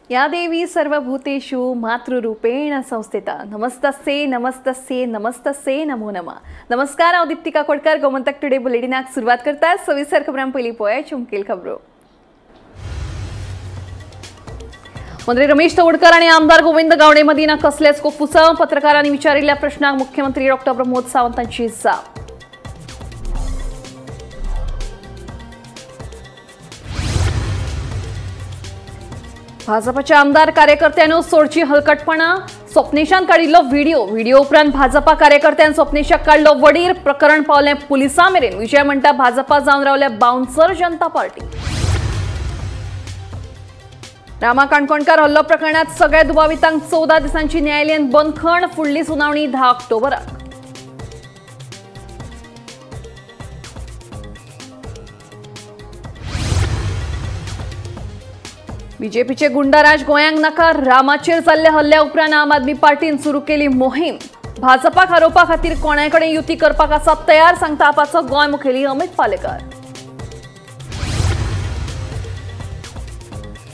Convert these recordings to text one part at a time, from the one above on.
या देवी सर्वभूतेषु मातृरूपेण संस्थिता नमस्तस्यै नमस्तस्यै नमस्तस्यै नमो नमः। नमस्कार, हांव दीप्ती काकोडकर। गोमंतक टुडे बुलेटिनाक सुरवात करता। सविस्तर खबरां पयलीं पळोवया चुमकेल खबरो। मंत्री रमेश तवडकर आणि आमदार गोविंद गावडे मदीं ना कसलेच कोफुसांव। पत्रकारांनी विचारिल्ल्या प्रश्नाक मुख्यमंत्री डॉक्टर प्रमोद सावंतांची जाप। भाजपाच्या आमदार कार्यकर्त्यांनो सोडची हलकटपणा। स्वप्नेशान काडिल्लो व्हिडिओ। व्हिडिओ उपरांत भाजपा कार्यकर्त्यान स्वप्नेशाक काडलो वडीर। प्रकरण पावलें पुलिसां मेरेन। विजय म्हणटा भाजपा जावन रावल्या बाउन्सर जनता पार्टी। रामा काणकोणकार हल्लो प्रकरणात सगळ्या दुबावितांक 14 दिसांची न्यायालयीन बंदखण। फुडली सुनावणी 10 ऑक्टोबराक। बीजेपीचे गुंडाराज गोंयांक नाका। रामाचेर जाल्ल्या हल्ल्या उपरांत आम आदमी पार्टीन सुरू केली मोहीम। भाजपाक हारोवपा खातीर कोणाय कडेन युती करपाक आसा तयार, सांगता आपाचो गोंय मुखेली अमित पालेकर।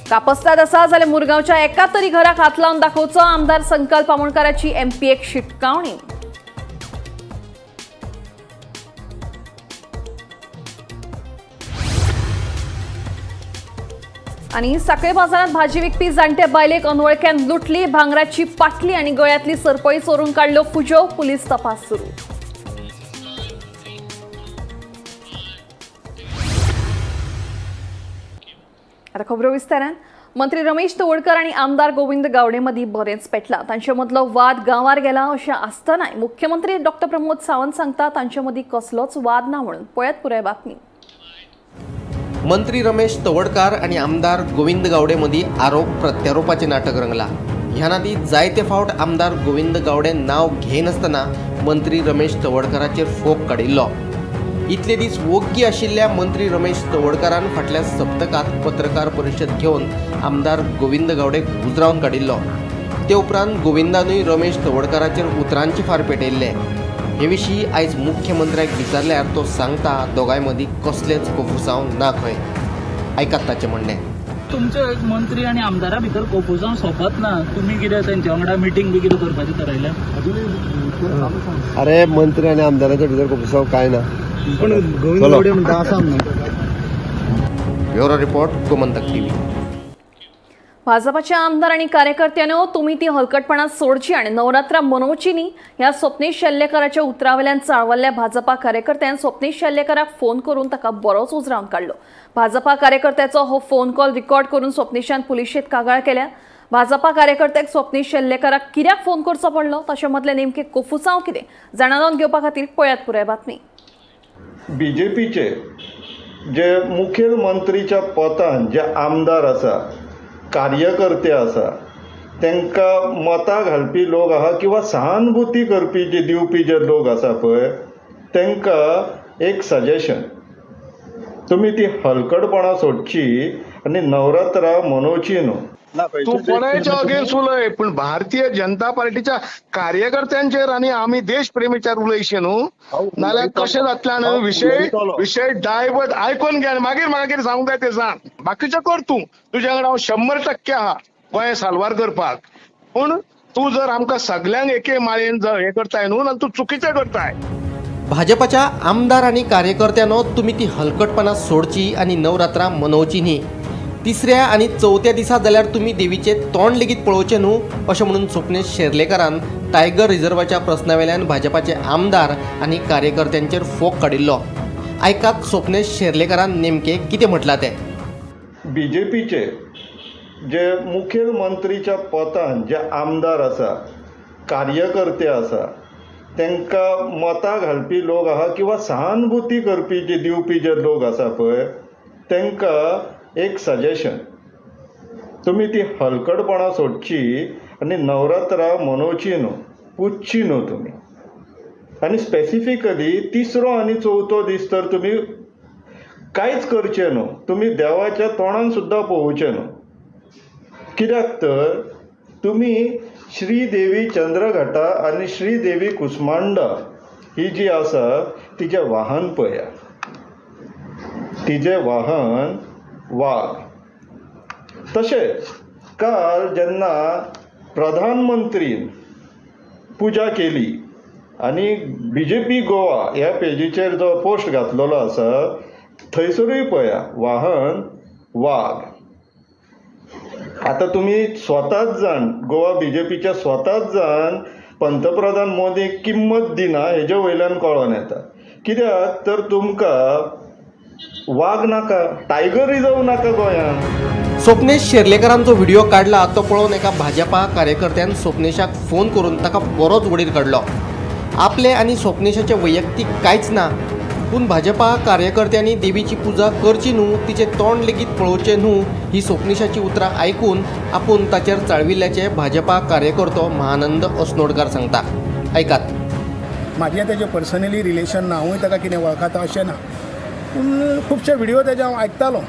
कापस्ताद आसा जाल्यार मुरगांवच्या एका तरी घराक हात लावन दाखोवचो, आमदार संकल्प आमोणकाराची एमपीएक शिटकावणी। आणि साखळे बाजारात भाजी विकपी जाणटे बायलेक अनवळख्यान लुटली। भांगराची पाटली आणि गळ्यातली सरपळी चोरून काडलो फुजो। पुलीस तपास सुरू। आता खबरो विस्तारान। मंत्री रमेश तवडकर आणि आमदार गोविंद गावडे मदीं बरेंच पेटला। तांचे मदलो वाद गांवार गेला अशें आसतनाय मुख्यमंत्री डॉक्टर प्रमोद सावंत सांगता तांचे मदीं कसलोच वाद ना म्हणून। पळयात पुराय बातमी। मंत्री रमेश तवडकार आणि आमदार गोविंद गावडे मदीं आरोप प्रत्यारोपाचे नाटक रंगला। ह्या नादी जायते फावट आमदार गोविंद गावडे नाव घेनासतना मंत्री रमेश तवडकाराचेर फोग काडिल्लो। इतले दीस वोग्गी आशिल्ल्या मंत्री रमेश तवडकारान फाटल्या सप्तकांत पत्रकार परिशद घेवन आमदार गोविंद गावडेक उजरावन काडिल्लो। ते उपरांत गोविंदानूय रमेश तवडकाराचेर उतरांची फार पेटयल्ले। हे विशीं आयज मुख्यमंत्र्याक विचारल्यार तो सांगता दोगांय मदीं कसलेच कोफुसांव ना खंय। आयकात ताचें म्हणणें। तुमचे मंत्री आनी आमदारा भितर कोफुसांव सोंपत ना, तुमी कितें तेंच्या वांगडा मिटींग बी कितें करपाचें थारायलें? अरे मंत्री आनी आमदाराच्या भितर कोफुसांव कांय ना, पण गोविंद गावडे म्हणटा आसा न्हू। Bureau report, Gomantak TV. भाजपाच्या आमदार आणि कार्यकर्त्यांनो तुम्ही ती हलकटपणा सोडची आणि नवरात्रा मनोवची न्ही ह्या स्वप्नेश शेल्लेकराच्या उतरावेल्यान चाळवल्ल्या भाजपा कार्यकर्त्यान स्वप्नेश शेल्लेकराक फोन करून ताका बरोच उजरावन काडलो। भाजपा कार्यकर्त्याचो हो फोन कॉल रिकॉर्ड करून स्वप्नेशान पुलिशेंत कागाळ केल्या। भाजपा कार्यकर्त्याक स्वप्नेश शेल्लेकराक कित्याक फोन करचो पडलो, ताचे मदलें नेमकें कोफुसांव कितें जाणा जावन घेवपा खातीर पळयात पुराय बातमी। बीजेपीचे जे मुखेलमंत्रीच्या पदान जे आमदार आसा, कार्यकर्ते आसा, तांकां मतां घालपी लोक आहा किंवा सहानुभूती करपी जे दिवपी जे लोक आसा पळय, तांकां एक सजेशन, तुमी ती हलकटपणां सोडची आनी नवरात्रा मनोवची न्हू। तूं कोणाच्या अगेन्स्ट उलय, पूण भारतीय जनता पार्टीच्या कार्यकर्त्यांचेर आनी आमी देशप्रेमीचेर उलयशे न्हू, नाल्यार कशें जातलें न्हू। विशय डायवर्ट आयकून घे आनी मागीर म्हाका कितें सांगूंक जाय तें सांग, बाकीचें कर तूं। तुज्या वांगडा हांव 100% आहा गोंय साल्वार करपाक, पूण तूं जर आमकां सगल्यांक एके माळयेन हें करताय न्हू, जाल्यार तूं चुकीचें करताय। भाजपाच्या आमदार आनी कार्यकर्त्यांनो तुमी ती हलकटपणां सोडची आनी नवरात्रां मनोवची न्ही। तिसऱ्या आनी चवथ्या दिसा जाल्यार तुमी देवीचें तोंड लेगीत पळोवचें न्हू अशें म्हणून स्वप्नेश शेर्लेकारान टायगर रिझर्वाच्या प्रस्ना वेल्यान भाजपाचे आमदार आनी कार्यकर्त्यांचेर फोग काडिल्लो। आयकात स्वप्नेश शेर्लेकारान नेमकें कितें म्हटलां तें। बीजेपीचे जे मुखेलमंत्रीच्या पदान जे आमदार आसा, कार्यकर्ते आसा, तांकां मतां घालपी लोक आहा किंवा सहानुभूती करपी जे दिवपी जे लोक आसा पळय, तांकां एक सजेशन, तुमी ती हलकटपणां सोडची आनी नवरात्रा मनोवची न्हू, पुजची न्हू तुमी। आनी स्पेसिफिकली तिसरो आनी चवथो दीस तर तुमी कांयच करचें न्हू, तुमी देवाच्या तोंडान सुद्दां पळोवचें न्हू। कित्याक तर तुमी श्रीदेवी चंद्रघटा आनी श्रीदेवी कुस्मांडा ही जी आसा तिचें वाहन पळया, तिचें वाहन वाग। तशेंच काल जेन्ना प्रधानमंत्रीन पुजा केली आनी बीजेपी गोवा ह्या पेजीचेर जो पोस्ट घातलेलो आसा थंयसरूय पळया वाहन वाग. आतां तुमी स्वताच जाण, गोवा बीजेपीच्या स्वताच जाण पंतप्रधान मोदी किंमत दिना हेजे वयल्यान कळोन येता. कित्याक तर तुमकां वाग नाका, टायगर रिजर्व नाका गोंयांत. स्वप्नेश शेर्लेकरांचो व्हिडिओ काडला तो पळोवन एका भाजपा कार्यकर्त्यान स्वप्नेशाक फोन करून ताका बरोच वडीर काडलो. आपले आनी स्वप्नेशाचे वैयक्तीक कांयच ना, पूण भाजपा कार्यकर्त्यांनी देवीची पुजा करची न्हू, तिचें तोंड लेगीत पळोवचें न्हू ही स्वप्नेशाची उतरां आयकून आपूण ताचेर चाळविल्ल्याचें भाजपा कार्यकर्तो महानंद अस्नोडकार सांगता. आयकात. म्हाजें तेजें पर्सनली रिलेशन ना, हांवूय ताका कितें वळखता अशें ना, पूण खुबशे व्हिडियो तेजे हांव आयकतालो.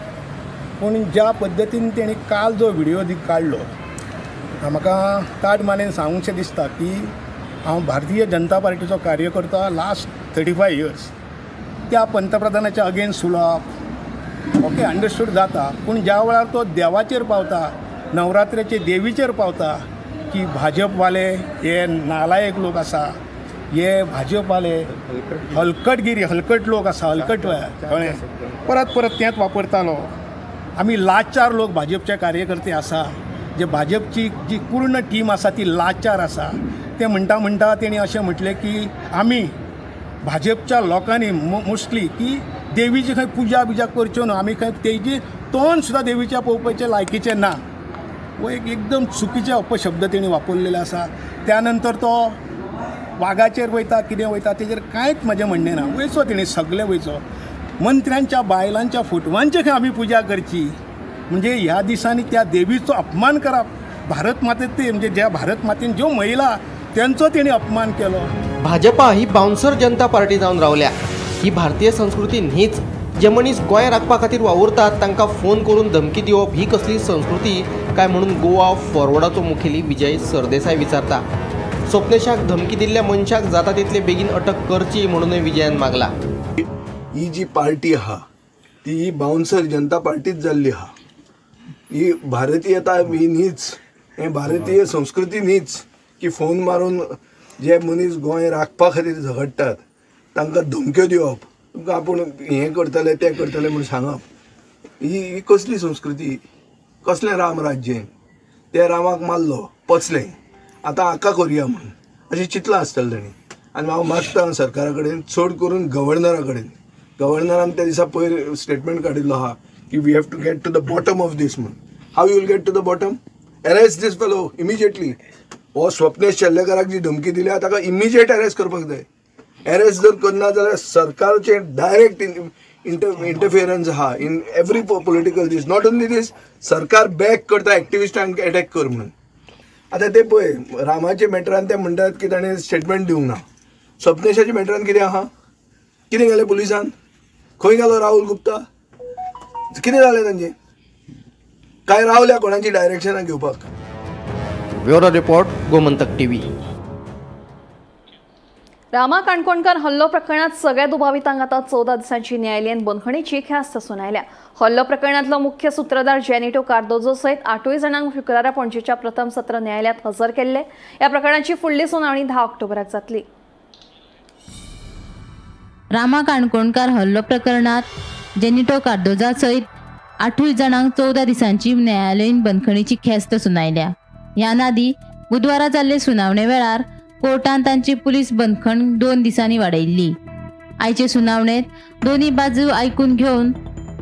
पूण ज्या पद्दतीन तेणी काल जो व्हिडियो काडलो, म्हाका ताट मानेन सांगूंकशें दिसता की हांव भारतीय जनता पार्टीचो कार्यकर्ता लास्ट 35 इयर्स. त्या पंतप्रधानाच्या अगेन्स्ट उलोवप ओके अंडरस्टूड जाता, पूण ज्या वेळार तो देवाचेर पावता, नवरात्रेचे देवीचेर पावता की भाजपवाले हे नालायक लोक आसा, हे भाजपवाले हलकटगिरी हलकट लोक आसा, हलकट कळ्ळें, परत परत तेंच वापरतालो. आमी लाचार लोक भाजपचे कार्यकर्ते आसा, जे भाजपची जी पूर्ण टीम आसा ती लाचार आसा. ते म्हणटा म्हणटा तेणी अशें म्हटलें की आमी भाजपच्या लोकांनी मोस्टली की देवीची खंय पुजा बिजा करच्यो न्हू, आमी खंय तेजी तोंड सुद्दां देवीच्या पळोवपाचें लायकीचें ना. वो एक एकदम चुकीचे अपशब्द तेणी वापरलेले आसा. त्यानंतर तो वागाचेर वयता कितें वयता तेजेर कांयच म्हजें म्हणणें ना. वयचो तेणी सगळें वयचो, मंत्र्यांच्या बायलांच्या फोटवांचे खंय आमी पुजा करची, म्हणजे ह्या दिसांनी त्या देवीचो अपमान करप. भारत मातेत ते म्हणजे ज्या भारत मातेन ज्यो महिला त्यांचो तेणी अपमान केलो. भाजपा ही बाउन्सर जनता पार्टी जावन रावल्या. ही भारतीय संस्कृती न्हीच. जे मनीस गोंय राखपा खातीर वावुरतात तांकां फोन करून धमकी दिवप ही कसली संस्कृती काय म्हणून गोवा फॉरवर्डाचो मुखेली विजय सरदेसाय विचारता. स्वप्नेशाक धमकी दिल्ल्या मनशाक जाता तितले बेगीन अटक करची म्हणूनय विजयान मागला. ही जी पार्टी आहा ती ही बाउन्सर जनता पार्टीच जाल्ली आहा. ही भारतीयता ही न्हीच, हे भारतीय संस्कृती न्हीच की फोन मारून जे मनीस गोंय राखपा खातीर झगडटात तांकां धमक्यो दिवप, तुमकां आपूण हें करतले तें करतले म्हूण सांगप, ही कसली संस्कृती, कसलें राम राज्य? ते रामाक मारलो पचलें, आतां हाका करुया म्हूण अशें चिंतलां आसतलें तांणी. आनी हांव मागता सरकारा कडेन, चड करून गव्हर्नरा कडेन, गव्हर्नरान त्या दिसा पयर स्टेटमेंट काडिल्लो आहा की we have to get to the bottom of this म्हूण. How you will get to the bottom? Arrest this fellow immediately. हो स्वप्नेश शेल्लेकराक जी धमकी दिल्या ताका इमिजिएट अरेस्ट करपाक जाय. अरेस्ट जर करना जाल्यार सरकारचें डायरेक्ट इंटरफियरन्स आहा in every political this. Not only this, सरकार बॅक करता एक्टिविस्टांक एटॅक कर म्हणून. आतां ते पळय रामाच्या मॅटरान ते म्हणटात की ताणें स्टेटमेंट दिवंक ना. स्वप्नेशाच्या मॅटरान कितें आहा? कितें केलें पुलिसान? खंय गेलो राहुल गुप्ता? कितें जालें तांचें? काय रावल्या कोणाची डायरेक्शनां घेवपाक? Bureau report, Gomantak TV. Rama Kankonkar हल्लो प्रकरणात सगळ्या दुबावितांक आता 14 दिसांची न्यायालयीन बंदखणीची ख्यास्त सुनायल्या. हल्लो प्रकरणातलो मुख्य सूत्रधार जेनिटो कार्दोजो सहित 8 जाणांक शुक्रारा पणजेच्या प्रथम सत्र न्यायालयात हजर केल्ले. या प्रकरणाची फुडली सुनावणी 10 ऑक्टोबराक जातली. रामा काणकोणकार हल्लो प्रकरणात जेनिटो कार्दोजा सहित 8 जाणांक 14 दिसांची न्यायालयीन बंदखणीची ख्यास्त सुनायल्या. ह्या नादी बुधवारा जाल्ले सुनावणे वेळार कोर्टान तांची पुलीस बंदखण 2 दिसांनी वाडयल्ली. आयचे सुनावणेत दोन्ही बाजू आयकून घेवन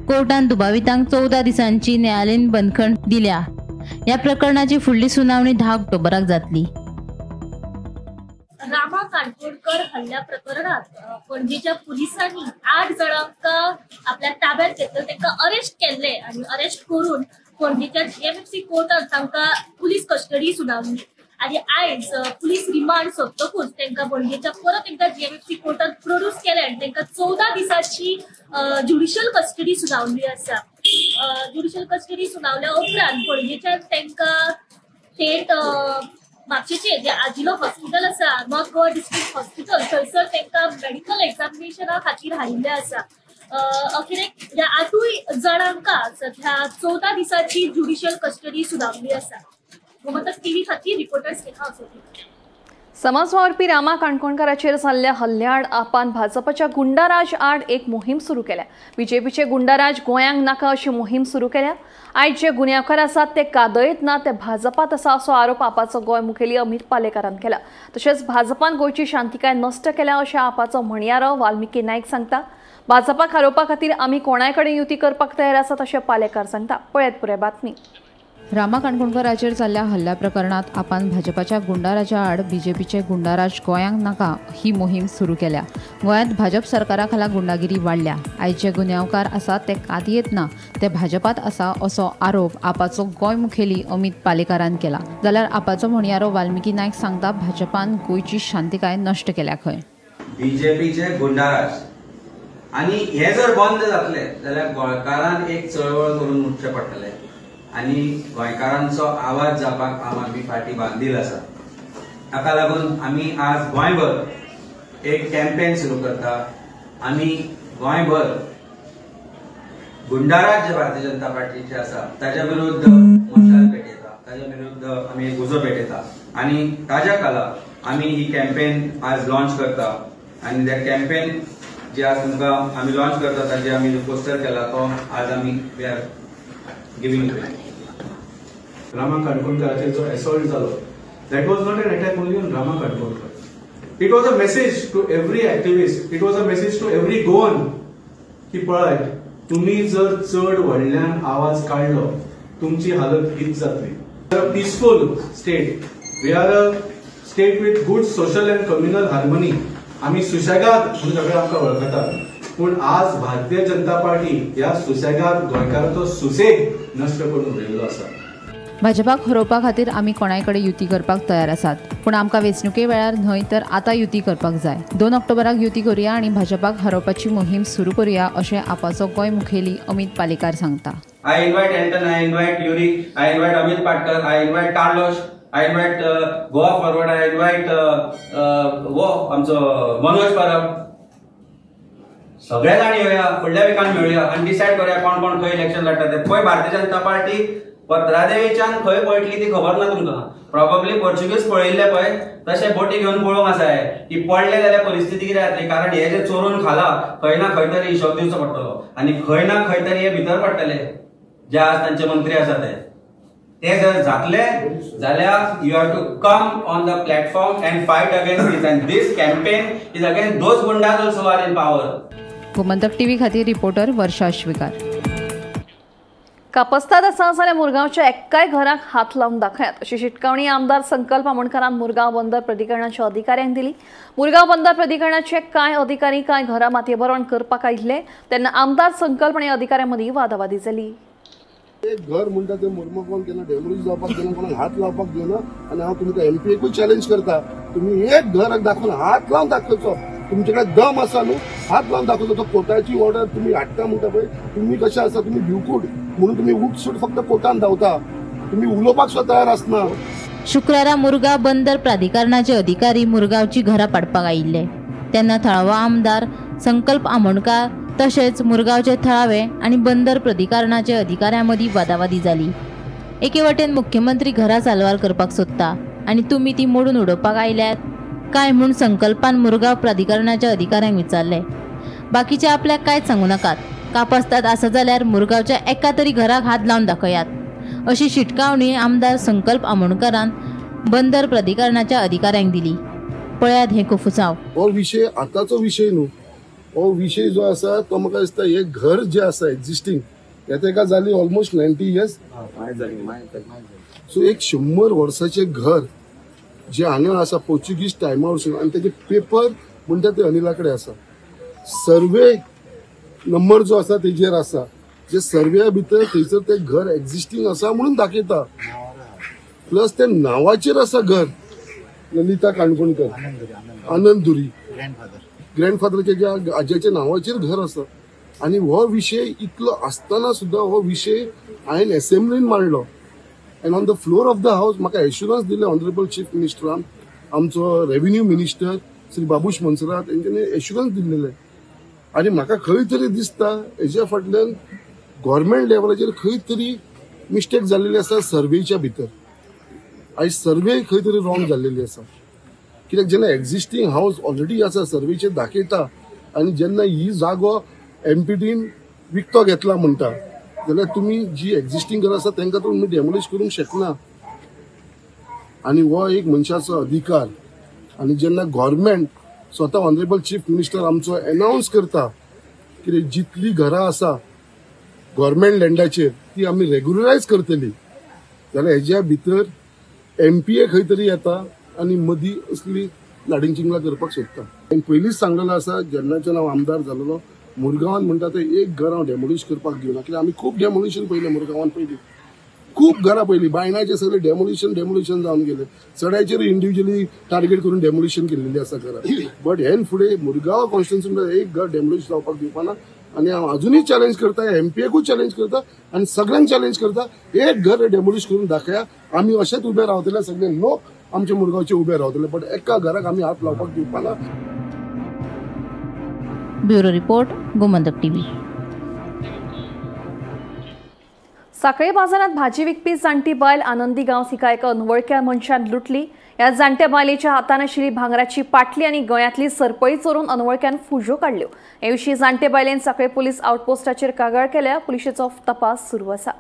कोर्टान दुबावितांक 14 दिसांची न्यायालयीन बंदखण दिल्या. ह्या प्रकरणाची फुडली सुनावणी 10 ऑक्टोबराक जातली. रामा काणकोणकर हल्ल्या प्रकरणात पणजेच्या पुलिसांनी 8 जाणांक आपल्या ताब्यात घेतले, तांकां अरेस्ट केल्ले आनी अरेस्ट करून पणजेच्या जीएमएफसी कोर्टान तांकां पुलीस कस्टडी सुनावली आनी आयज पुलीस रिमांड सोंपतकूच तांकां पणजेच्या परत तांकां जीएमएफसी कोर्टान प्रोड्यूस केले आनी तांकां 14 दिसांची ज्युडिशियल कस्टडी सुनावली आसा. ज्युडिशियल कस्टडी सुनावल्या उपरांत पणजेच्यान तांकां थेट म्हापशेचे जे आजिलो हॉस्पिटल आसा, नॉर्थ गोवा डिस्ट्रिक्ट हॉस्पिटल, थंयसर तांकां मेडिकल एग्जामिनेशना खातीर हाडिल्लें आसा. अखेरेक ह्या 8 जाणांका सध्या 14 दिसांची ज्युडिशियल कस्टडी सुनावली आसा. गोमंतक टीव्ही खातीर रिपोर्टर स्नेहा असोती. समाज वावरपी रामा काणकोणकाराचेर जाल्ल्या हल्ल्याआड आपान भाजपाच्या गुंडाराज आड एक मोहीम सुरू केल्या. बीजेपीचे गुंडाराज गोंयांक नाका अशी मोहीम सुरू केल्या. आयज जे गुन्यांवकार आसात ते कादयत ना ते भाजपात आसा असो आरोप आपाचो गोंय मुखेली अमित पालेकारान केला. तशेंच भाजपान गोंयची शांतिकाय नश्ट केल्या अशें आपाचो म्हणयारो वाल्मिकी नायक सांगता. भाजपाक हारोवपा खातीर आमी कोणाय कडेन युती करपाक तयार आसात अशें पालेकार सांगता. पळयात पुराय बातमी. रामा काणकोणकाराचेर जाल्ल्या हल्ल्या प्रकरणात आपान भाजपाच्या गुंडाराजा आड बीजेपीचे गुंडाराज गोंयांक नाका ही मोहीम सुरू केल्या. गोंयांत भाजप सरकारा खाला गुंडागिरी वाडल्या. आयज जे गुन्यांवकार आसात ते कादयेंत ना ते भाजपात आसा असो आरोप आपाचो गोंय मुखेली अमित पालेकारान केला. जाल्यार आपाचो म्हणयारो वाल्मिकी नायक सांगता भाजपान गोंयची शांतिकाय नश्ट केल्या खंय. बीजेपीचे गुंडाराज आनी हे जर बंद जातले जाल्यार गोंयकारान एक चळवळ करून उठचें पडटलें आनी गोंयकारांचो आवाज जावपाक आम आदमी पार्टी बांदील आसा. ताका लागून आमी आज गोंयभर एक कॅम्पेन सुरू करता. आमी गोंयभर गुंडाराज जे भारतीय जनता पार्टीचे आसा ताच्या विरुद्ध मशाल पेटयता, ताच्या विरुद्ध आमी एक उजो पेटयता आनी ताज्या खाला आमी ही कॅम्पेन आज लॉन्च करता. आनी that campaign जे आज तुमकां आमी लॉन्च करता ताजे आमी जो पोस्टर केला तो आज आमी we are giving. Rama काणकोणकाराचेर जो असॉल्ट जालो that was not an attack only on Rama Kankonkar. It was a message to every activist, it was a message to every Goan की पळय तुमी जर चड व्हडल्यान आवाज काडलो तुमची हालत हीच जातली. A peaceful state, we are a state with good social and communal harmony. आमी सुशेगाद म्हणून सगळे आमकां वळखतात, पूण आज भारतीय जनता पार्टी ह्या सुसेगाद गोंयकारांचो सुसेग नश्ट करून उडयल्लो आसा. भाजपाक हरोवपा खातीर आमी कोणाय कडेन युती करपाक तयार आसात, पूण आमकां वेंचणुके वेळार न्हय तर आतां युती करपाक जाय. 2 ऑक्टोबराक युती करुया आनी भाजपाक हरोवपाची मोहीम सुरू करुया अशें आपाचो गोंय मुखेली अमित पालेकार सांगता. I invite Anton, I invite Yuri, I invite Amit Patkar, I invite Carlos, I invite Goa Forward, I invite वो आमचो मनोज परब. सगळे जाण येवया, फुडल्या विकान मेळुया आनी डिसायड करुया कोण कोण खंय इलेक्शन लढटा ते. खंय भारतीय जनता पार्टी पत्रादेवीच्यान खंय पळटली ती खबर ना तुमकां. प्रॉबब्ली पोर्चुगीज पळयल्ले पळय तशे बोटी घेवन पळोवंक आसाय की पडले जाल्यार परिस्थिती कितें जातली, कारण हे जे चोरून खाला खंय ना खंय तरी हिशोब दिवचो पडटलो आनी खंय ना खंय तरी हे भितर पडटले जे आज तांचे मंत्री आसा ते. ते जर जातले जाल्यार you have to come on the platform and fight against this, and this campaign is against those goondas also are in power. Gomantak TV खातीर रिपोर्टर वर्षा अश्विकार. कापस्ताद आसा जाल्यार मुरगांवच्या एक्काय घराक हात लावन दाखयात अशी शिटकावणी आमदार संकल्प आमोणकारान मुरगांव बंदर प्राधिकरणाच्या अधिकाऱ्यांक दिली. मुरगांव बंदर प्राधिकरणाचे कांय अधिकारी कांय घरां मातयेभरवण करपाक आयिल्ले तेन्ना आमदार संकल्प आनी अधिकाऱ्यां मदीं वादावादी जाली. एक घर म्हणटा ते मुरमकोन केन्ना डॅमेज जावपाक दिना, कोणाक हात लावपाक दिना आनी हांव तुमकां एमपीएकूय चॅलेंज करता, तुमी एक घर दाखोवन हात लावन दाखोवचो. तुमचे कडेन दम आसा न्हू, हात लावन दाखोवचो. तो कोर्टाची ऑर्डर तुमी हाडटा म्हणटा पळय, तुमी कशें आसा, तुमी भिवकूट म्हणून तुमी उठसूट फक्त कोर्टान धांवता, तुमी उलोवपाक सुद्दां तयार आसना. शुक्रारा मुरगांव बंदर प्राधिकरणाचे अधिकारी मुरगांवची घरां पाडपाक आयिल्ले तेन्ना थळावो आमदार संकल्प आमोणकार तशेंच मुरगांवचे थळावे आनी बंदर प्राधिकरणाचे अधिकाऱ्यां मदीं वादावादी जाली. एके वटेन मुख्यमंत्री घरां साल्वार करपाक सोदता आनी तुमी ती मोडून उडोवपाक आयल्यात काय म्हूण संकल्पान मुरगांव प्राधिकरणाच्या अधिकाऱ्यांक विचारलें. बाकीचे आपल्याक कांयच सांगू नाकात, कापस्ताद आसा जाल्यार मुरगांवच्या एका तरी घराक हात लावन दाखयात अशी शिटकावणी आमदार संकल्प आमोणकारान बंदर प्राधिकरणाच्या अधिकाऱ्यांक दिली. पळयात हें कोफुसांव. हो विशय आतांचो विशय न्हू, हो विशय जो आसा तो म्हाका दिसता हे घर जे आसा एक्झिस्टींग हे तेका जाली ऑलमोस्ट 90 इयर्स. सो एक 100 वर्साचें घर जे हांगा आसा पोर्चुगीज टायमा वरसून आनी तेजे पेपर म्हणटा ते अनिला कडेन आसा, सर्वे नंबर जो आसा तेजेर आसा, जे सर्व्या भितर थंयसर ते घर एक्झिस्टींग आसा म्हणून दाखयता, प्लस ते नांवाचेर आसा घर ललिता काणकोणकर, आनंद धुरी ग्रँडफादराच्या ज्या आज्याच्या नांवाचेर घर आसा. आनी हो विशय इतलो आसतना सुद्दां हो विशय हांवें एसेंब्लीन मांडलो and on the floor of the house म्हाका एश्युरन्स दिलें ऑनरेबल चीफ मिनिस्टरान, आमचो रेव्हेन्यू मिनिस्टर श्री बाबूश मोन्सेरात हेंच्यांनी एश्युरन्स दिल्लेले आनी म्हाका खंय तरी दिसता हेज्या फाटल्यान गव्हर्मेंट लेवलाचेर खंय तरी मिस्टेक जाल्लेली आसा सर्वेच्या भितर. आयज सर्वे खंय तरी रॉंग जाल्लेली आसा, कित्याक जेन्ना एक्झिस्टींग हावस ऑलरेडी आसा सर्वेचेर दाखयता आनी जेन्ना ही जागो एमपीटीन विकतो घेतला म्हणटा जाल्यार तुमी जी एक्झिस्टींग घरां आसा तांकां तुमी डेमोलिश करूंक शकना. आनी हो एक मनशाचो अधिकार. आनी जेन्ना गव्हर्मेंट स्वता ऑनरेबल चीफ मिनिस्टर आमचो एनावन्स करता की जितली घरां आसा गव्हर्मेंट लँडाचेर ती आमी रेग्युलरायज करतली, जाल्यार हेज्या भितर एमपीए खंय तरी येता आनी मदीं असली लाडिंग चिंगलां करपाक सोदता. हांवें पयलींच सांगलेलो आसा, जेन्नाच्यान हांव आमदार जालेलो मुरगांवान म्हणटा ते एक घर हांव डेमोलिश करपाक दिवना, कित्याक आमी खूब डेमोलिशन पळयलें मुरगांवान, पयलीं खूब घरां पळयलीं, बायणाचें सगळें डेमोलिशन जावन गेलें, सड्याचेर इंडिविज्युअली टार्गेट करून डेमोलिशन केल्लेली आसा घरां. बट हेन फुडें मुरगांव कॉन्स्टिट्युन्सी एक घर डेमोलिश जावपाक दिवपाना. आनी हांव अजुनूय चॅलेंज करता, एमपीएकूय चॅलेंज करता आनी सगळ्यांक चॅलेंज करता, एक घर डेमोलिश करून दाखया. आमी अशेंच उबे रावतले, सगळे लोक आमचे मुरगांवचे उबे रावतले, बट एका घराक आमी हात लावपाक दिवपाना. Bureau report, Gomantak TV. Sanquelim बाजारात भाजी विकपी जाणटी बायल आनंदी गांवस हिका एका अनवळख्या मनशान लुटली. ह्या जाणट्या बायलेच्या हातान आशिल्ली भांगराची पाटली आनी गळ्यांतली सरपळी चोरून अनवळख्यान फुज्यो काडल्यो. हे विशीं जाणटे बायलेन सांखळे पुलीस आउटपोस्टाचेर कागाळ केल्या. पुलिशेचो तपास सुरू आसा.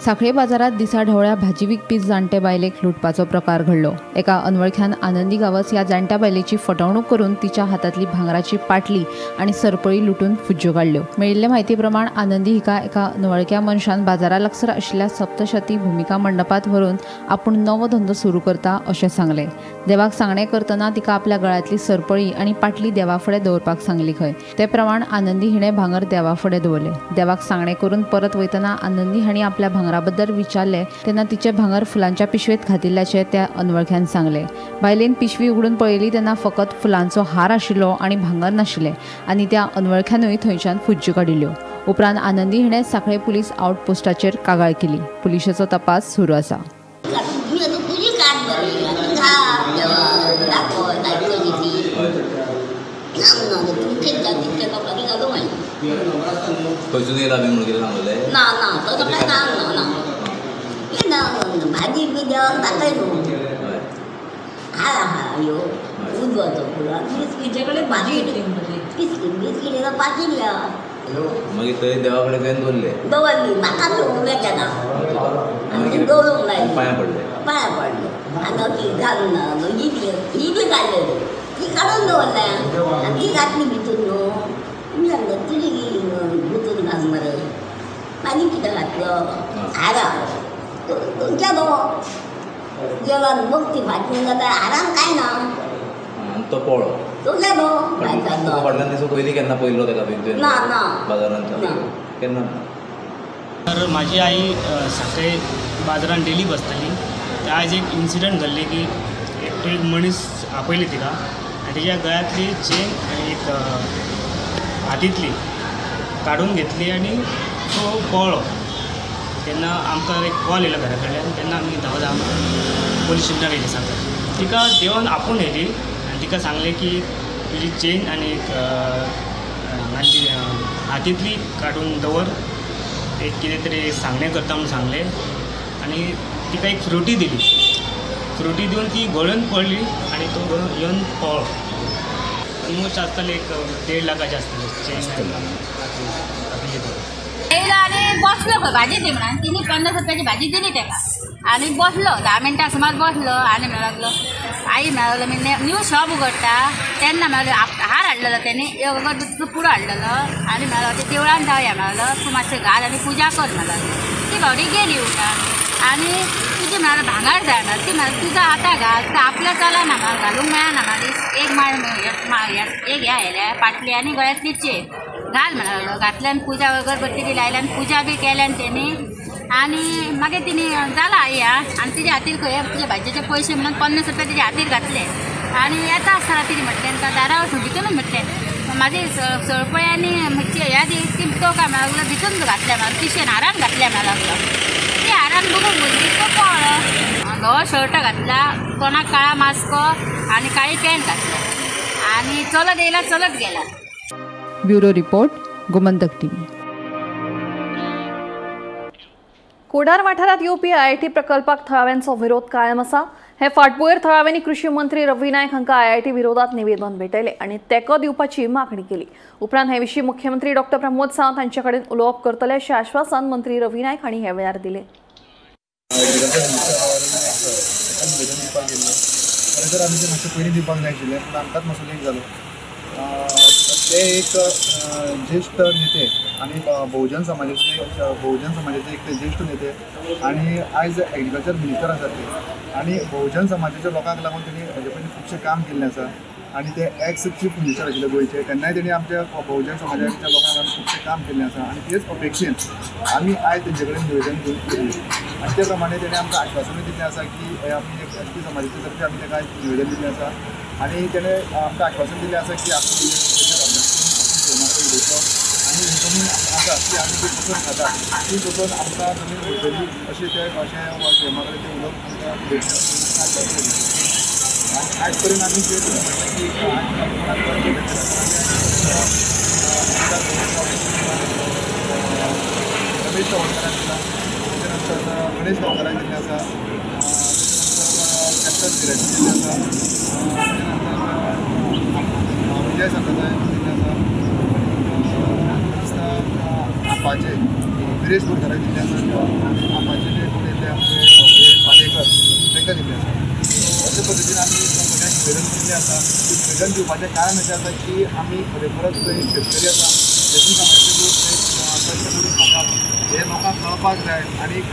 सांखळे बाजारात दिसा ढवळ्या भाजी विकपी जाणटे बायलेक लुटपाचो प्रकार घडलो. एका अनवळख्यान आनंदी गांवस ह्या जाणट्या बायलेची फटवणूक करून तिच्या हातांतली भांगराची पाटली आनी सरपळी लुटून फुज्ज्यो काडल्यो. मेळिल्ले म्हायती प्रमाण आनंदी हिका एका अनवळख्या मनशान बाजारा लागसर आशिल्ल्या सप्तशती भुमिका मंडपात व्हरून आपूण नवो धंदो सुरू करता अशें सांगलें. देवाक सांगणें करतना तिका आपल्या गळ्यांतली सरपळी आनी पाटली देवा फुडें दवरपाक सांगली खंय. ते प्रमाण आनंदी हिणें भांगर देवा फुडें दवरलें. देवाक सांगणें करून परत वयतना आनंदी हांणी आपल्या भांगराबद्दल विचारले तेन्ना तिचे भांगर फुलांच्या पिशवेत घातिल्ल्याचें त्या अनवळख्यान सांगलें. बायलेन पिशवी उगडून पळयली तेन्ना फकत फुलांचो हार आशिल्लो आनी भांगर नाशिल्लें आनी त्या अनवळख्यानूय थंयच्यान फुज्ज्यो काडिल्ल्यो. उपरांत आनंदी हिणें सांखळे पुलीस आउटपोस्टाचेर कागाळ केली. पुलिशेचो तपास सुरू आसा. खंयसून येयला बी म्हणून कितें सांगलें? ना ना, तो सगळें सांग ना ना भाजी बी देवाक दाखय न्हू. हा हा यो उजवाचो फुलां बिस्किटे कडेन भाजी बिस्किट पाकीट या मागीर थंय देवा कडेन तुवें दवरले? दवरली, म्हाका न्हू उमेद ना दवरूंक लायली. पांयां पडले? पांयां पडले आनी ती घालून ही बी ही बी काडलेली ती काडून दवरल्या आनी ती घातली भितून न्हू. तुमी सांगता तुजी भितून घाल मरे. मागीर कितें घातलो हारा तुमच्या तो जेवण बघ ती फाटली जाल्यार हारान कांय ना. तो पळो तो गेलो. फाटल्यान दिसूं पयलीं केन्ना पयलो तेका बी ना ना बाजारांत केन्ना? तर माझी आई सांखळे बाजारान डेली बसताली. ते आयज एक इन्सिडंट घडले की एकटो एक मनीस आपयली तिका आनी तिच्या गळ्यांतली चेन आनी एक हातींतली काडून घेतली आनी तो पळ्ळो. तेन्ना आमकां एक कॉल येयलो घरा कडल्यान, तेन्ना आमी धांव धांव पोलीस स्टेशनार येयले सांखळे. तिका देवान आपोवन येयली आनी तिका सांगलें की तुजी चेन आनी एक हांगाची हातींतली काडून दवर, एक कितें तरी सांगणें करता म्हूण सांगलें आनी तिका एक फ्रुटी दिली. फ्रुटी दिवन ती गळून पडली आनी तो येवन पळ्ळो. ऑलमोस्ट आसतले एक 1.5 लाखाचे आसतले चेन. येयलो आनी बसलो खंय भाजी दी म्हणून तिने 50 रुपयाची भाजी दिली तेका आनी बसलो 10 मिनटां सुमार बसलो आनी म्हणूंक लागलो आई म्हणूंक लागलो मी न्यू शॉप उगडटा तेन्ना म्हणलो हार हाडलेलो तेणी एक अगरबत्तीचो पुडो हाडलेलो आनी म्हणलो ते देवळान जावया म्हणलो तूं मातशें घाल आनी पुजा कर म्हणलो. ती बावडी गेली उठा आनी तुजी म्हणल्यार भांगर जाय म्हणल्यार ती म्हणल्यार तुजा आतां घाल तर आपल्या चलना म्हणल्यार घालूंक मेळना म्हणल्यार एक माळ एक ह्या हेल्या पाटली आनी गळ्यांतली चेन घाल म्हणलो. घातल्यान पुजा अगरबत्ती बी लायल्यान पुजा बी केल्यान तेणी आनी मागीर तिणी जाला आई हा आनी तिच्या हातीर खंय तुजे भाजयेचे पयशे म्हणून 50 रुपया तिच्या हातीर घातले आनी येता आसतना तिणें म्हटलें ताका दारावर भितूनच म्हटलें म्हाजी सळपळी आनी ह्या ती तो काय म्हणा लागलो भितून घातल्या म्हणा पिशेन हारान घातल्या म्हणा लागलो ती हारान बघून भुरगीं तो पळ्ळो. धवो शर्ट घातला, तोंडाक काळा मास्क आनी काळी पॅन्ट घातल्या आनी चलत येयला चलत गेला. Bureau report, Gomantak TV. Kodar वाठारात येवपी आयआयटी प्रकल्पाक थळाव्यांचो विरोध कायम आसा. हे फाटभुंयेर थळाव्यांनी कृषी मंत्री रवी नायक हांकां आयआयटी विरोधात निवेदन भेटयलें आनी तेंको दिवपाची मागणी केली. उपरांत हे विशीं मुख्यमंत्री डॉ प्रमोद सावंत हांचे कडेन उलोवप करतले अशें आश्वासन मंत्री रवी नायक हांणी ह्या वेळार दिलें. खरें तर आमी ते मातशें पयलीं दिवपाक जाय आशिल्लें, पूण आमकांच मातसो लेट जालो. ते एक ज्येश्ठ नेते आनी बहुजन समाजाचे एक ते ज्येश्ठ नेते आनी आयज एग्रीकल्चर मिनिस्टर आसात ते आनी बहुजन समाजाच्या लोकांक लागून तेणी हेजे पयलीं खुबशें काम केल्लें आसा आनी ते एक्स चीफ मिनिस्टर आशिल्ले गोंयचे, तेन्नाय तेणी आमच्या बहुजन समाजाच्या लोकांक लागून खुबशें काम केल्लें आसा आनी तेच अपेक्षेन आमी आयज तेंचे कडेन निवेदन घेवन गेल्ले आनी ते प्रमाणे तेणी आमकां आश्वासनूय दिल्लें आसा की आमी एक एस टी समाजाचे तर्फे आमी ताका निवेदन दिल्लें आसा आनी तेणें आमकां आश्वासन दिल्लें आसा की आपूण उलयतलो आनी जमीन आसा ती आमी ती कसोवन खाता ती कसोवन आमकां जमीन उरतली अशें ते अशें सीएमा कडेन ते उलोवप आमकां आश्वासन दिलें. आनी आयज पर्यंत आमी जे म्हणलें की रमेश गांवकाराक दिला, तेच्या नंतर गणेश गांवकाराक दिल्लें आसा, तेच्या नंतर कॅप्टन धिराजी दिल्लें आसा, तेच्या नंतर विजय सरदेसाय दिल्लें आसा, आपाचे विरेश बोरकाराक दिल्लें आसा आनी आपाचे जे कोण येतले आमचे पालेकर तांकां दिल्लें आसा. अशे पद्दतीन आमी सगळ्यांक निवेदन दिल्लें आसा. ते निवेदन दिवपाचें कारण अशें आसा की आमी खरेखरच थंय शेतकरी आसा, शेती समाजाचे लोक कश्ट करून खातात हें लोकांक कळपाक जाय. आनीक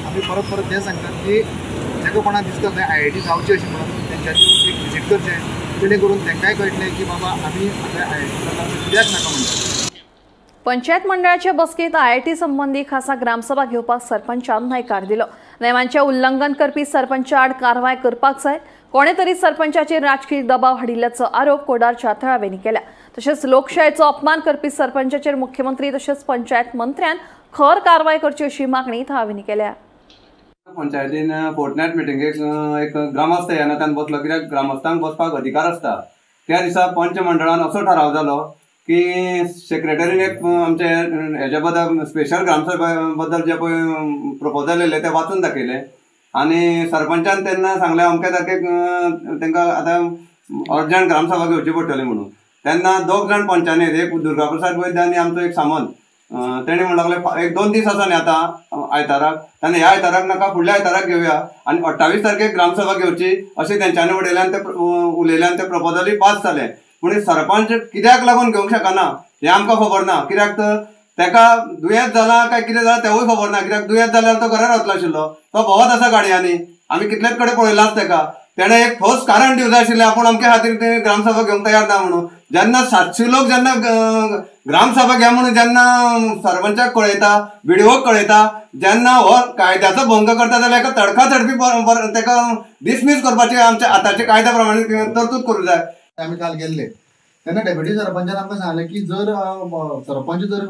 आमी परत परत हें सांगतात की जेका कोणाक दिसता थंय आयआयटी जावची अशें म्हणून तेंच्यांनी एक विजीट करचें, जेणे करून तांकांय कळटलें की बाबा आमी आतां आयआयटी कित्याक नाका म्हणटात. पंचायत मंडळाच्या बसकेत आयआयटी संबंधी खासा ग्रामसभा घेवपाक सरपंचान न्हयकार दिलो. नेमांचे उल्लंघन करपी सरपंचा आड कारवाय करपाक जाय. कोणे तरी सरपंचाचेर राजकीय दबाव हाडिल्ल्याचो आरोप कोडारच्या थळाव्यांनी केला. तशेंच लोकशायेचो अपमान करपी सरपंचाचेर मुख्यमंत्री तशेंच पंचायत मंत्र्यान खर कारवाय करची अशी मागणी थळाव्यांनी केल्या. पंचायतीन फोर्टनायट मिटिंगेक एक ग्रामस्थ ह्या नात्यान बसलो, कित्याक ग्रामस्थांक बसपाक अधिकार आसता. त्या दिसा पंच मंडळान असो ठराव जालो की सेक्रेटरीन एक आमचे हेज्या बद्दल स्पेशल ग्रामसभा बद्दल जे पळय प्रपोजल येयलें तें वाचून दाखयलें आनी सरपंचान तेन्ना सांगलें अमके तारखेक तांकां आतां अर्जंट ग्रामसभा घेवची पडटली म्हणून. तेन्ना दोग जाण पंचांनी, एक दुर्गाप्रसाद वैद्य आनी आमचो एक सामंत, तेणी म्हणूंक लागले एक दोन दीस आसा न्ही आतां आयताराक, तेन्ना ह्या आयताराक नाका फुडल्या आयताराक घेवया आनी 28 तारखेक ग्रामसभा घेवची अशें तेंच्यांनी उडयलें आनी ते उलयलें आनी तें प्रपोजलूय पास जालें. पूण सरपंच कित्याक लागून घेवंक शकना हें आमकां खबर ना, कित्याक तर ताका दुयेंत जालां काय कितें जालां तेवूय खबर ना, कित्याक दुयेंत जाल्यार तो घरा रावतलो आशिल्लो, तो भोंवत आसा गाडयांनी, आमी कितलेच कडेन पळयलाच ताका. तेणें एक ठोस कारण दिवंक जाय आशिल्लें आपूण अमके खातीर ते ग्रामसभा घेवंक तयार ना म्हणून. जेन्ना 700 लोक जेन्ना ग्रामसभा घे म्हणून जेन्ना सरपंचाक कळयता, बीडीओक कळयता, जेन्ना हो कायद्याचो भंग करता जाल्यार एका तडका तडपी ताका डिसमीस करपाची आमच्या आतांच्या कायद्या प्रमाणे तरतूद करूंक जाय. आमी काल गेल्ले तेन्ना डेप्युटी सरपंचान आमकां सांगलें की जर सरपंच जर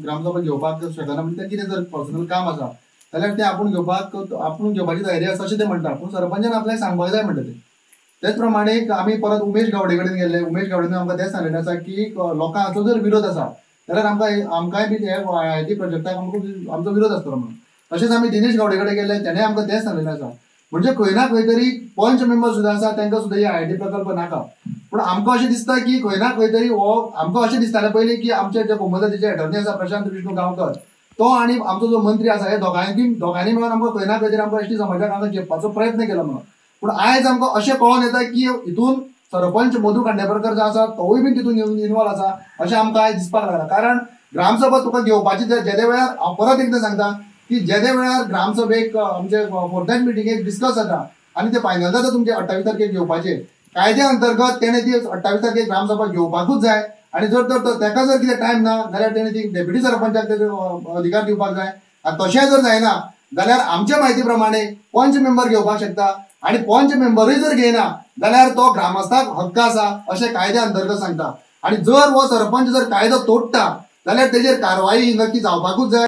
ग्रामसभा घेवपाक शकना म्हणजे कितें जर पर्सनल काम आसा जाल्यार तें आपूण घेवपाची तयारी आसा अशें ते म्हणटा, पूण सरपंचान आपल्याक सांगपाक जाय म्हणटा ते. तेच प्रमाणे आमी परत उमेश गावडे कडेन गेल्ले, उमेश गावडेन आमकां तेंच सांगलेलें आसा की लोकांचो जर विरोध आसा जाल्यार आमकांय बी हे आयआयटी प्रोजेक्टाक आमचो विरोध आसतलो म्हणून. तशेंच आमी दिनेश गावडे कडेन गेल्ले, तेणें आमकां तेंच सांगलेलें आसा. म्हणजे खंय ना खंय तरी पंच मेंबर सुद्दां आसा तांकां सुद्दां ही आयआयटी प्रकल्प नाका. पूण आमकां अशें दिसता की खंय ना खंय तरी हो आमकां अशें दिसतालें पयलीं की आमचे जे गोमंतकाचे एटर्नी आसा प्रशांत विष्णू गांवकर तो आनी आमचो जो मंत्री आसा हे दोगांयनी मेळून आमकां खंय ना खंय तरी आमकां एसटी समाजाक आमकां चेपपाचो प्रयत्न केलो म्हणून. पूण आयज आमकां अशें कळोन येता की हितून सरपंच मधू खांडेपारकर जो आसा तोवूय बीन तितून इनवॉल्व आसा अशें आमकां आयज दिसपाक लागलां. कारण ग्रामसभा तुका घेवपाची जेदे वेळार हांव परत एकदां सांगता की जेदे वेळार ग्रामसभेक आमचे फोर्टनायट मिटिंगेक डिस्कस जाता आनी ते फायनल जाता तुमचे 28 तारखेक घेवपाचे, कायद्या अंतर्गत तेणें ती 28 तारखेक ग्रामसभा घेवपाकूच जाय आनी जर तर ताका जर कितें टायम ना जाल्यार तेणें ती डेप्युटी सरपंचाक तेजो अधिकार दिवपाक जाय. आनी तशें जर जायना जाल्यार आमच्या म्हायती प्रमाणे पंच मेंबर घेवपाक शकता आनी पंच मेंबरूय जर घेयना जाल्यार तो ग्रामस्थाक हक्क आसा अशें कायद्या अंतर्गत सांगता. आनी जर हो सरपंच जर कायदो तोडटा जाल्यार तेजेर कारवाई नक्की जावपाकूच जाय.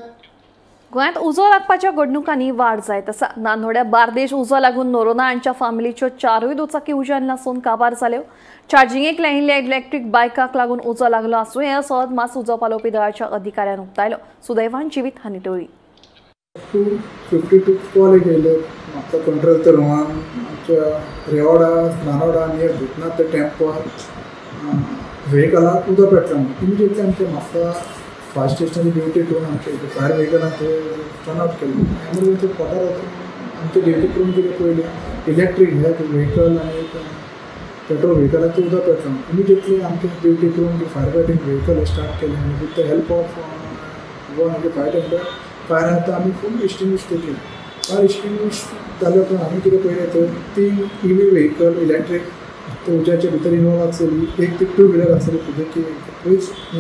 गोंयांत उजो लागपाच्या घडणुकांनी वाड जायत आसा. नानोड्या बार्देश उजो लागून नोरोना हांच्या फामिलीच्यो चारूय दुचाकी उज्यान लासून काबार जाल्यो. चार्जिंगेक लायिल्ल्या इलेक्ट्रीक बायकाक लागून उजो लागलो आसूं हे असो अदमास उजो पालोवपी दळाच्या अधिकाऱ्यान उक्तायलो. सुदैवान जिवीत हानी टळ्ळी. 252 कॉल एक येयले म्हापसा कंट्रोल रुमान आमच्या रेवडा नानोडा नियर भूतनाथ टेम्पल व्हेकलाक उदक पेटला. इमिजिएटली आमच्या म्हापसा फायर स्टेशनाची ड्युटी करून आमचे फायर व्हेकलान ते टर्न आउट केले. एमर्जन्सी स्पॉटार वचून आमची ड्युटी करून कितें पळयलें इलेक्ट्रीक हे व्हेकल आनी एक पेट्रोल व्हेकलाचें उदक पेटला. इमिजिएटली आमची ड्युटी करून फायर फायटींग व्हेकल स्टार्ट केलें आनी with the help of one of the fire tender fire आतां आमी फूल एक्सटिंग्विश केली. फायर एक्सटिंग्विश जाल्या उपरांत आमी कितें पळयलें तर 3 EV vehicle electric ते उज्याच्या भितर इनवॉल्व आसलेली, एक ती टू व्हिलर आसलेली सुझुकी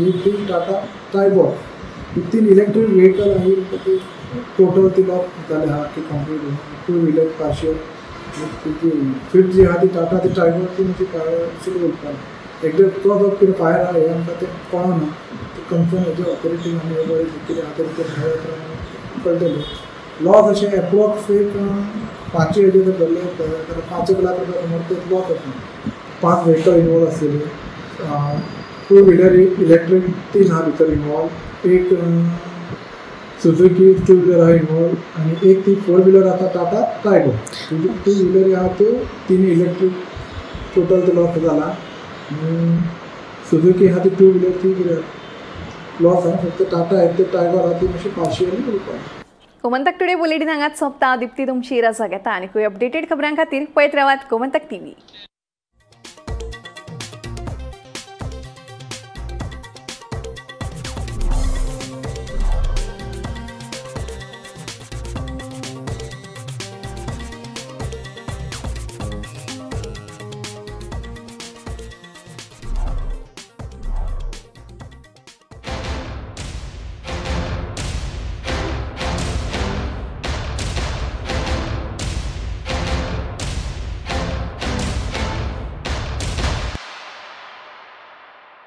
एक ती टाटा ट्रायबॉर, ही 3 इलेक्ट्रीक व्हेकल आनी टोटल ती लॉक जाले आहा की complete two wheeler partial. Fifth जी आहा ती टाटा ती ट्रायबॉर ती मातशी फायर सुरू उरपाली. एक्झॅक्ट कॉज ऑफ कितें फायर आहा हें आमकां तें कळना. ते कन्सर्न हेजे ऑथॉरिटी आमी बरें कितें आहा तें मेळ्ळ्या कळटलें. लॉस अशें एप्रोक्स एक 5 हेजे जर धरले जाल्यार 5 लाख रुपया सुमार ते लॉस आसा. 5 व्हेकल इनवॉल्व आसलेली, टू व्हिलर एक इलेक्ट्रीक 3 आहा भितर इनवॉल्व, एक सुझुकी टू व्हिलर आहा इनवॉल्व आनी एक ती फोर व्हिलर आसा टाटा ट्रायगो. टू व्हिलर आहा त्यो 3 इलेक्ट्रीक टोटल ते लॉस जाला. सुझुकी आहा ती टू व्हिलर ती लॉस आहा, फक्त टाटा एक ते ट्रायगो आहा ती मातशी पार्शियली उरपा. गोमंतक टुडे बुलेटिन हांगाच सोंपता. दीप्ती तुमची रजा घेता आनी अपडेटेड खबरां खातीर पळयत रावात गोमंतक टीव्ही.